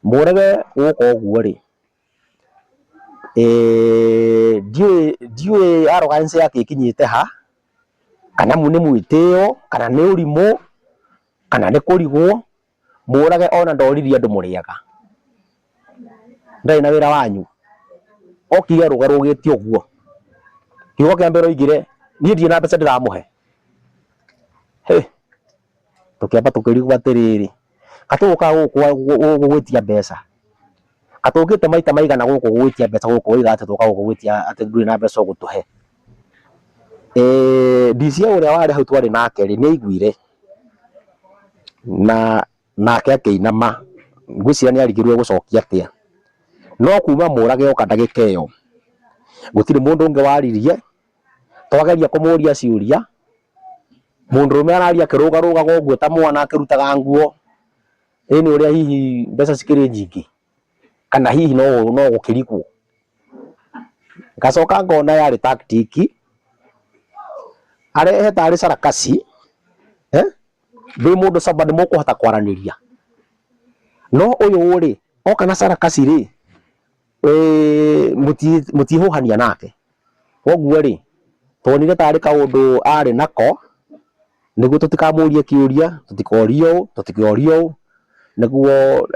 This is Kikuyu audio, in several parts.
Mũrege gũka ũguo rĩ, ndiũĩ ndiũĩ arrogance yake ĩkinyĩte ha, kana nĩ mwĩtĩo, kana nĩ ũrimũ, kana nĩ kũrigwo, Mũrage ona ndoririe andũ mũrĩaga. Ndarĩ na wĩra wanyu. Okire arũgarũgĩte ũguo. Kiugo kĩa mbere oigire, niĩ ndirĩ na mbeca ndĩramũhe. Hĩ! Tũkĩamba tũkĩrigwo atĩrĩrĩ, ka tũgũkaga gũkũ gwĩtia mbeca? Ka tũkĩte maita maigana gũkũ gwĩtia mbeca gũkũ woiga atĩ tũkaga gũkũ gwĩtia atĩ ndũrĩ na mbeca ũgũtũhe? DCI ũrĩa warĩ hau twarĩ nake rĩ, nĩ aiguire na nake akĩinama, ngwĩciria nĩ arigirwo egũcokia atĩa. No kuma mũrage oka ndagĩka ĩyo, gũtirĩ mũndũ ũngĩ waririe, twageria kũmũria ciũria, mũndũrũme araria akĩrũgarũgaga ũguo ta mwana akĩrutaga nguo, ĩ nĩ ũrĩa hihi mbeca cikĩrĩ nyingĩ, kana hihi no no gũkĩrigwo. Ngacoka ngona yarĩ tactic, arehe tarĩ sarakasi, eh, ndĩ mũndũ sober nĩ mũkũhota kwaranĩria. No ũyũ rĩ, oka na sarakasi rĩ, mũtiĩhũhania nake. Koguo rĩ, tuonire tarĩ kaũndũ arĩ nako, nĩguo tũtikamũrie kĩũria, tũtikorio ũũ, tũtikorio ũũ, nĩguo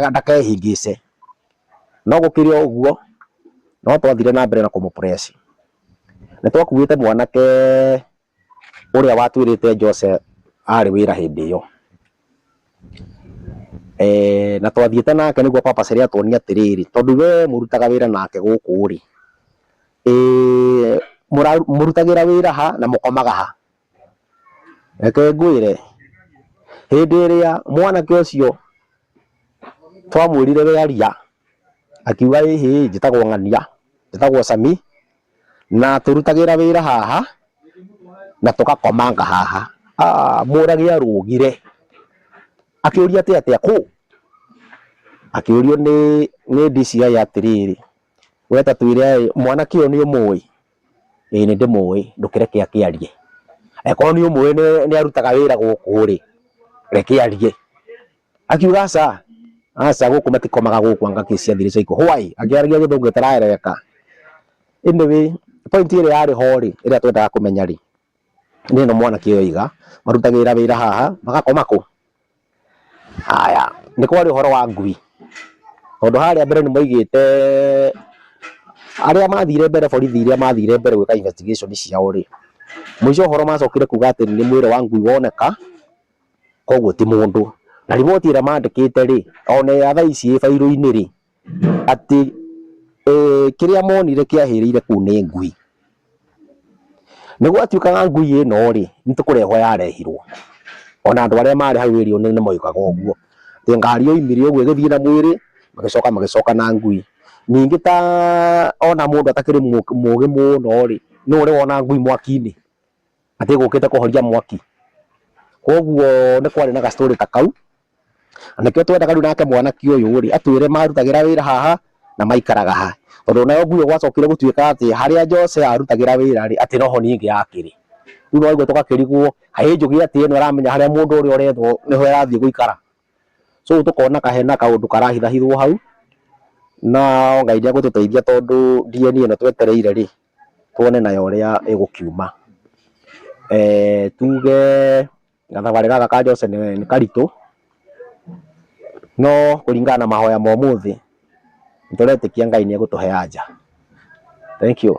ndakehĩngĩce. No gũkĩrĩ o ũguo, no twathire na mbere na kũmũ press. Nĩ twakuĩte mwanake ũrĩa watwĩrĩte Jose arĩ wĩra hĩndĩ ĩyo. Na twathiĩte nake nĩguo purposely atuonie atĩrĩrĩ, tondũ we mũrutaga wĩra nake gũkũ rĩ, mũrutagĩra wĩra ha na mũkomaga ha? Reke ngwĩre, hĩndĩ ĩrĩa mwanake ũcio twamwĩrire we aria, akiuga ĩhĩ njĩtagwo ng'ania, njĩtagwo Sami, na tũrutagĩra wĩra haha na tũgakomanga haha. Ah, mũrage arũgire akĩũria atĩ atĩa kũ? Akĩũrio nĩ nĩ DCI atĩrĩrĩ, we ta twĩre mwanake ũyũ nĩ ũmũĩ? Ĩĩ nĩ ndĩmũĩ, ndũkĩreke akĩarie. Angĩkorwo nĩ ũmũĩ nĩ arutaga wĩra gũkũ rĩ, reke arie. Akiuga aca, aca gũkũ matikomaga gũkũ anga kĩ ciathire ciaikũ. Why? Akĩaragia gĩthũngũ gĩtaraereweka. Anyway, point ĩrĩa yarĩ ho rĩ, ĩrĩa twendaga kũmenya rĩ, nĩ ĩno mwanake ũyũ oiga, marutagĩra wĩra haha, magakoma kũ? Haya, nĩ kwarĩ ũhoro wa ngui, tondũ harĩa mbere nĩ moigĩte arĩa mathire mbere borithi iria mathire mbere gwĩka investigation ciao rĩ, mũico ũhoro macokire kuga atĩ nĩ mwĩrĩ wa ngui woneka, koguo ti mũndũ. Na riboti ĩrĩa mandĩkĩte rĩ, ona ya thaa ici ĩ bairũ-inĩ rĩ, atĩ kĩrĩa monire kĩahĩrĩire kũu nĩ ngui. Nĩ gwatuĩkaga ngui ĩno rĩ, nĩ ta kũrehwo yarehirwo. Ona andũ arĩa marĩ hau area nĩ moigaga ũguo. Atĩ ngari yoimire ũguo ĩgĩthiĩ na mwĩrĩ, magĩcoka magĩcoka na ngui. Ningĩ ta ona mũndũ atakĩrĩ mũgĩ mũno rĩ, nũ ũrĩ wona ngui mwaki-inĩ? Atĩ ĩgũkĩte kũhoria mwaki? Koguo nĩ kwarĩ na ga story ta kau. Na nĩkĩo twendaga rĩu nake mwanake ũyũ rĩ, atwĩre marutagĩra wĩra haha na maikaraga ha. Tondũ nayo ngui ĩyo gwacokire gũtuĩka atĩ harĩa Jose arutagĩra wĩra rĩ, atĩ noho ningĩ yakĩrĩ. Rĩu nĩwaigua tũgakĩrigwo, kaĩ njũgĩ atĩ ĩno ĩramenya harĩa mũndũ ũrĩa ũrethwo nĩho ĩrathiĩ gũikara. So tũkona hena kaũndũ karahithahithwo hau, na Ngai nĩ egũtũteithia tondũ DNA ĩno twetereire rĩ, tuone nayo ũrĩa ĩgũkiuma. Tuge gathabarĩ gaka ka Jose nĩ karitũ, no kũringana na mahoya ma ũmũthĩ, nĩ tũretĩkia Ngai nĩ egũtũhe anja. Thank you.